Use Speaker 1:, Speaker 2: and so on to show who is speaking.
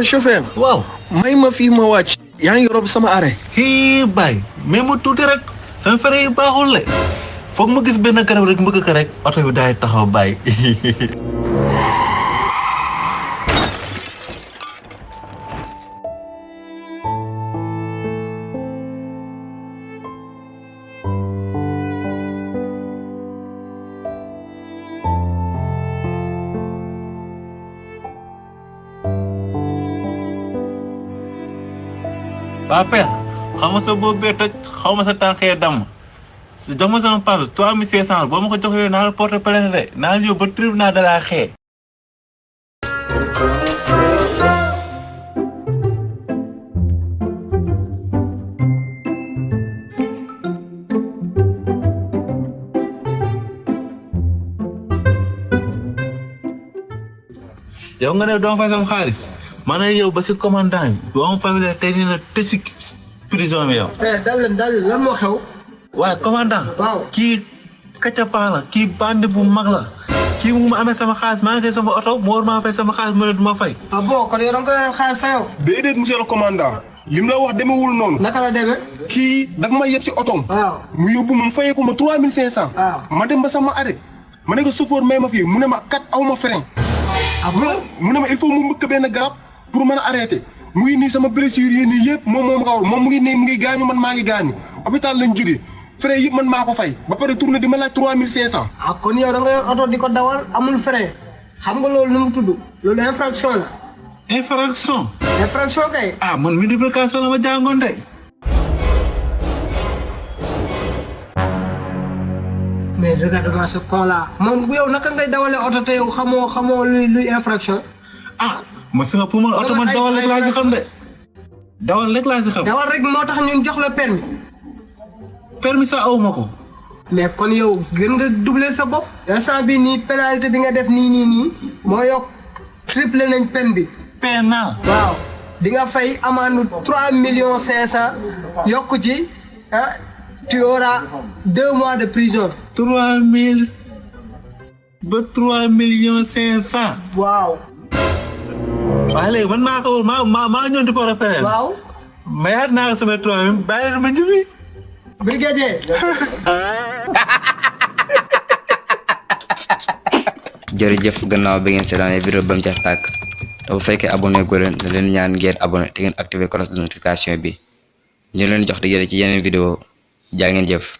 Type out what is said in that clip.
Speaker 1: chauffeur.
Speaker 2: waaw.
Speaker 1: may ma fii ma wàcc. yaa ngi rob sama arrêt.
Speaker 2: bay mais mu tuuti rek sama fere yi baaxul le foog ma gis benn garab rek mbëgg ko rek oto bi daay taxaw bay. Papa, xaw ma sa boobu bee toj xaw ma sa tànkee damm jox ma sama paas 3500 boo ma ko joxee naa la porte plainte de naa la yóbbu ba tribunal de la xee. yow nga ne doo fay sama xaalis. ma ne yow ba si commandant bi boo ma fay tey dina tëj si prison bi yow.
Speaker 3: dal lan moo xew.
Speaker 2: waaye commandant.
Speaker 3: waaw
Speaker 2: kii kacapaa la kii bandi bu mag la. kii mu ma amee sama xaalis maa ngi sama oto mu war maa fay sama xaalis ma ne du ma fay.
Speaker 3: ah bon kon yow da nga koy yoreel xaalis fa yow.
Speaker 1: déedéet monsieur le commandant. lim la wax demewul noonu.
Speaker 3: naka la demee.
Speaker 1: kii dafa ma yeb si otoom.
Speaker 3: waaw
Speaker 1: mu yóbbu ma fayee ko ma 3500.
Speaker 3: waaw
Speaker 1: ma dem ba sama arrêt. ma ne ko chauffeur may ma fii mu ne ma kat aw ma frein.
Speaker 3: ah bon
Speaker 1: mu ne ma il faut mu mbëkk benn garab. pour mën a arrêté mu ngi nii sama blessure yi nii yëpp moom xawul moom mu ngi nii mu ngi gaañu man maa ngi gaañu hôpital lañ jógee frais yëpp man maa ko fay ba pare tourné di ma laaj 3500.
Speaker 3: ah kon yow da nga yor oto di ko dawal amul frein xam nga loolu nu mu tudd loolu infraction la.
Speaker 2: infraction
Speaker 3: kay.
Speaker 2: ah man multiplication la ma jàngoon de.
Speaker 3: mais regarde-moi ce con là moom yow naka ngay dawalee oto te yow xamoo luy infraction.
Speaker 2: ah ma si nga pour man oto man dawal rek laa si xam de. dawal rek laa si xam.
Speaker 3: dawal rek moo tax ñun jox la permis.
Speaker 2: permis sax aw ma ko.
Speaker 3: mais kon yow gën nga doubler sa bopp. instant bi nii pénalité bi nga def nii moo yokk triplé nañ peine bi.
Speaker 2: pénal.
Speaker 3: waaw di nga fay amende 3,5 millions yokk ci tu auras 2 mois de prison.
Speaker 2: 3000 ba 3,5 millions.
Speaker 3: waaw.
Speaker 2: waaye léegi man maa ko maa ñëw di ko repérer.
Speaker 3: waaw.
Speaker 2: mayaat naa ko sama 3000 bàyyi la ma njëriñ.
Speaker 3: brigadier.
Speaker 4: jërëjëf gannaaw bi ngeen seetaanee vidéo ba mu ca tàkk te bu fekkee abonné gu leen da leen ñaan ngeen abonné te ngeen activé cloche de notification bi ñu leen jox di ci yeneen vidéo jaa ngeen jëf.